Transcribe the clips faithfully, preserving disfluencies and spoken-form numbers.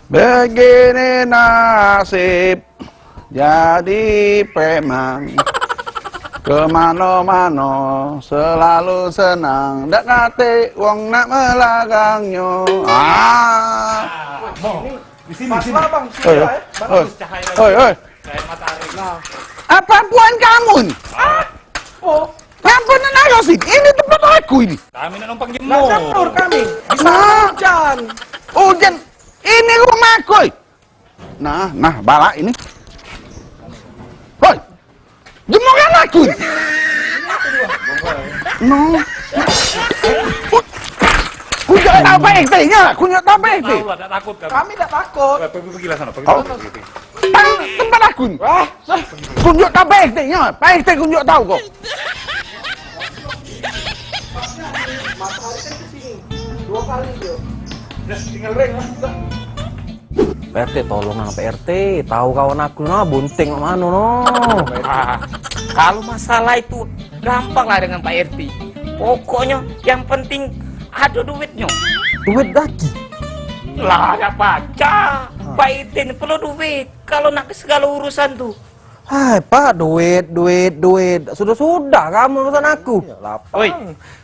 Begini nasib jadi preman, kemano-mano selalu senang, dak katik wong nak melarangnyo. Ah. Di sini, sini. Oi, oi, oi, oi. Apa puan kamu ni? Oh, Ngapa nak naruh sini? Ini tempat aku ini. Kami nak numpang nak jemur. jemur kami. Di sana Nah. Hujan. Hujan, ini rumahku. Nah, nah, balak ini. Hoi, jemuran aku. No. Kunjuk tak baik teh, ya, kunjuk tak baik teh. Tahu lah, tak takut kami. Kami tak takut. Eh, Pergi pergilah sana, pergi. Oh. Pergi, pergi. Tang tempat aku ni. Wah, kunjuk tak baik teh, ya, baik teh kunjuk tahu kok. Matahari kan ke sini. Dua kali dia. Dah tinggal ring lah. Pak R T, tolong nang Pak R T, tahu kawan aku nah bunting mak mano no. Ah, kalau masalah itu gampang lah dengan Pak R T. Pokoknya yang penting ada duitnya. Duit lagi. Lah, ada baca. Pak R T ni perlu duit kalau nak ke segala urusan tuh. Hai pak, duit, duit, duit. Sudah-sudah kamu urusan aku. Oi,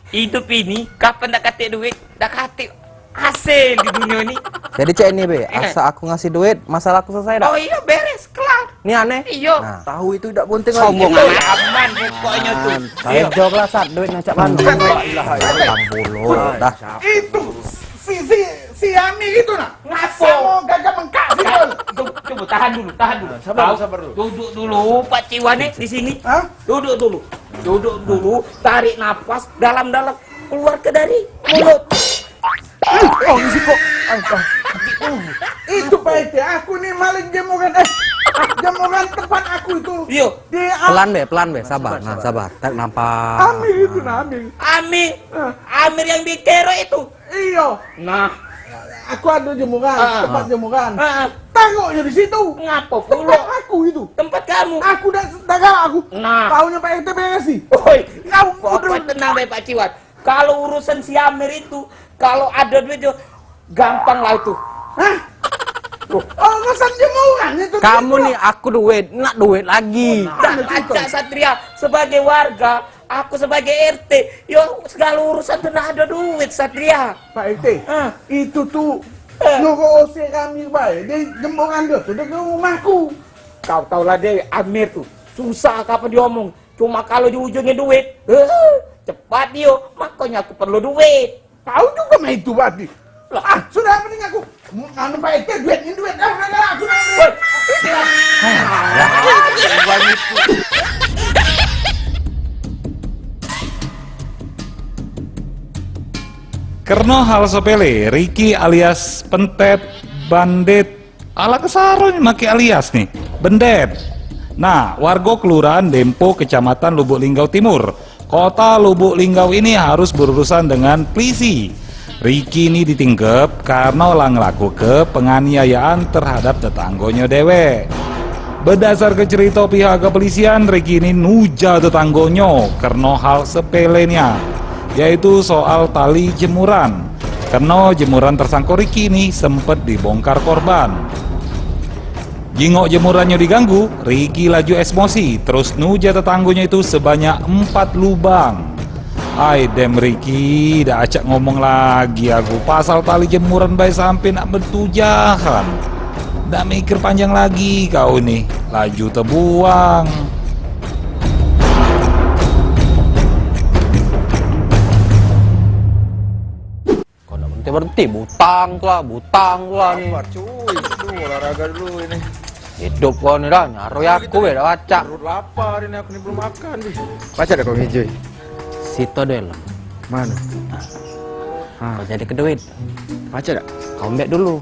hidup ini kapan dak katik duit, dak katik hasil di dunia ini. Jadi cek ini be, asa aku ngasih duit, masalah aku selesai dak? Oh iya, beres, kelar. Ini aneh. Iyo. Nah, tahu itu dak penting Sombong lagi. Aman pokoknya tuh. Saya jog lah sat duit nak cak mano. Bulu dah. Itu si si si Ami gitu nah. Ngapo? Sama gagah mengkak sih. Coba, coba tahan dulu, tahan dulu. Sabar, sabar dulu. Duduk dulu, Pak Ciwan nih di sini. Hah? Duduk dulu. Duduk dulu, tarik napas dalam-dalam, keluar ke dari mulut. Oh, isi kok. Ai, ah. Itu Pak R T, aku nih maling jemuran. Eh, jemuran tempat aku itu. Iyo. Di Pelan be, pelan be, sabar. Nah, sabar. Tarik nafas. Ami itu nah, Ami. Ami, Amir yang di Kero itu. Iyo, Nah, aku ada jemuran, Ah. tempat jemuran. ah, Taruhnya di situ. Ngapo Tempat pulo? Aku itu. Tempat kamu. Aku dah dah galak aku. Nah. Tahunya Pak R T beresi. Oi, Kau pokoknya tenang bae Pak Ciwan. Kalau urusan si Amir itu, kalau ada duit yo gampang lah itu. Hah? Oh, urusan jemuran itu. Kamu nih, aku duit, nak duit lagi. Dak pacak Satria, sebagai warga, aku sebagai R T, yo segala urusan tuh nak ada duit Satria. Pak R T, Ah. itu tuh Eh. nyuruh usir kami bae. Dia jemuran dia tuh dia ke rumahku. Kau tahu lah deh, Amir tuh susah kapan diomong. Cuma kalau di ujungnya duit, eh, cepat dia. Makanya aku perlu duit. Tahu juga mah itu berarti. Lah, ah, sudah mending aku anu Pak R T duit ini duit. Ah, udah, udah, aku nak duit. Kerno hal sepele, Riki alias Pentet Bandit. Ala kesaro ni make alias ni, Bendet. Nah, warga Kelurahan Dempo, Kecamatan Lubuk Linggau Timur, Kota Lubuk Linggau ini harus berurusan dengan polisi. Riki ni ditingkep karena lah ngelakuke penganiayaan terhadap tetanggonyo dewek. Bedasarke cerita pihak kepolisian, Riki ni nuja tetanggonyo kerno hal sepele nian, yaitu soal tali jemuran. Kerno jemuran tersangko Riki ni sempet dibongkar korban. Jingok jemurannyo diganggu, Riki laju esmosi, terus nuja tetanggonyo itu sebanyak empat lubang. Ai dem Riki, dak acak ngomong lagi aku, pasal tali jemuran bae sampe nak betujahan. Dak mikir panjang lagi kau ni, laju tebuang. Kau nak berhenti berhenti, butang tu lah, butang tu lah ni. Lapar cuy, aduh olahraga dulu ini. Hidup kau ni dah, nyaroi aku be dak pacak. Perut lapar ini, aku ni belum makan nih. Baca dah kau ngejoy. Situ ada helm. Mana? Kau jadi ke duit. Baca dah. Kau ambek dulu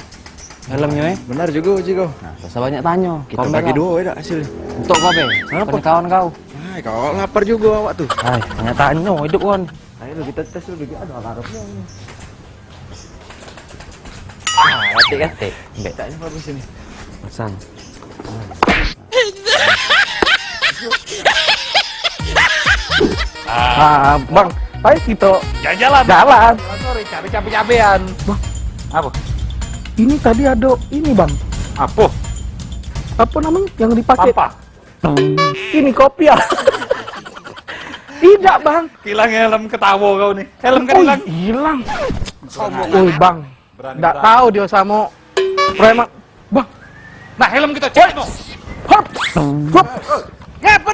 helmnyo eh. Benar juga Uji kau. Nah, susah banyak tanyo. Kita bagi dua ya dah hasil. Untuk kau be. Kenapa? Kau ni kawan kau. Hai, kau lapar juga awak tu. Hai, banyak tanyo hidup kau ni. Ayo lu kita tes dulu dia ada harusnya. Ah, katik katik. Ambek. Tak ini bagus ini. Pasang. Ah, bang, ayo kita Jalan-jalan. jalan. Sorry, cari cabe-cabean. Apa? Ini tadi ada ini, Bang. Apa? Apa namanya yang dipakai? Sampah. Ini kopi ya? Tidak, Bang. Hilang helm, ketawa kau nih. Helm kan hilang. Hilang. Sombong. Oi, Bang. Ndak tahu dia sama preman. Bang. Nah, helm kita cek no. Hop. Hop.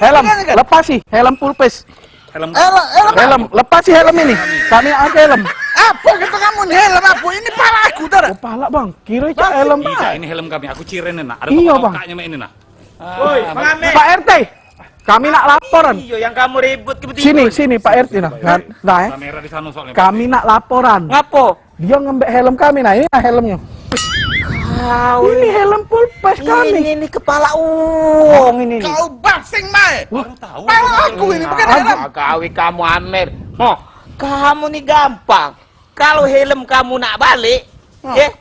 Helm, lepas sih. Helm full face. Helm. Helm, helm. Helm, lepas sih helm ini. Kami pakai helm. Apa kata kamu nih, helm apa? Ini pala aku, dah. Oh, pala, Bang. Kira cak helm. Iya, ini helm kami. Aku ciren, nak. Ada. Iya, Bang. Ini, nah. Woi, Bang Amer. Pak R T, kami nak laporan. Iya, yang kamu ribut ke betul. Sini, sini, Pak R T, nah. Nah, nah, eh. Kamera di sana soalnya. Kami nak laporan. Ngapo? Dia ngembek helm kami, nah, ini nah helmnya. Kau ini helm full face kami. Ini, ini kepala uang ini. Kau basing, Mai. Baru tahu. Pala aku ini bukan helm. Gawe kamu, Amer. Hah, kamu nih gampang. Kalau helm kamu nak balik, ya,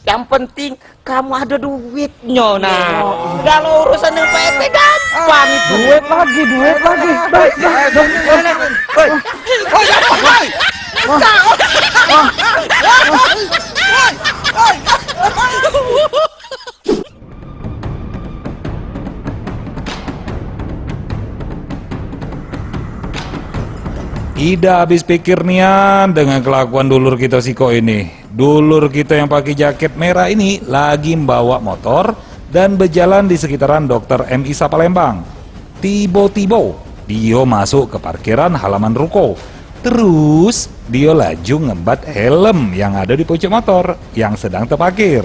yang penting kamu ada duitnya, nah. Kalau urusan yang P T gampang itu. Duit lagi, duit lagi. Baik, baik, baik. Hei, hei, hei, hei. Idak habis pikir nian dengan kelakuan dulur kita sikok ini. Dulur kita yang pakai jaket merah ini lagi membawa motor dan berjalan di sekitaran Dokter M I Sa Palembang. Tiba-tiba, dia masuk ke parkiran halaman ruko. Terus, dia laju ngembat helm yang ada di pucuk motor yang sedang terparkir.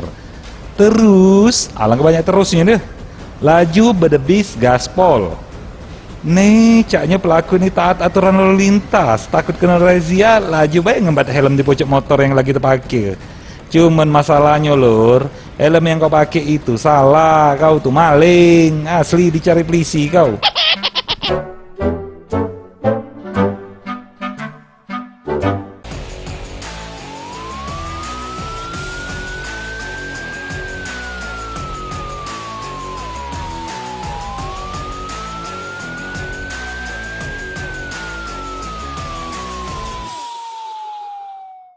Terus, alangkah banyak terusnya deh. Laju bedebis gaspol. Nih, caknya pelaku ni taat aturan lalu lintas, takut kena razia, laju bae ngembat helm di pucuk motor yang lagi terparkir. Cuman masalahnyo, Lur, helm yang kau pakai itu salah, kau tu maling, asli dicari polisi kau.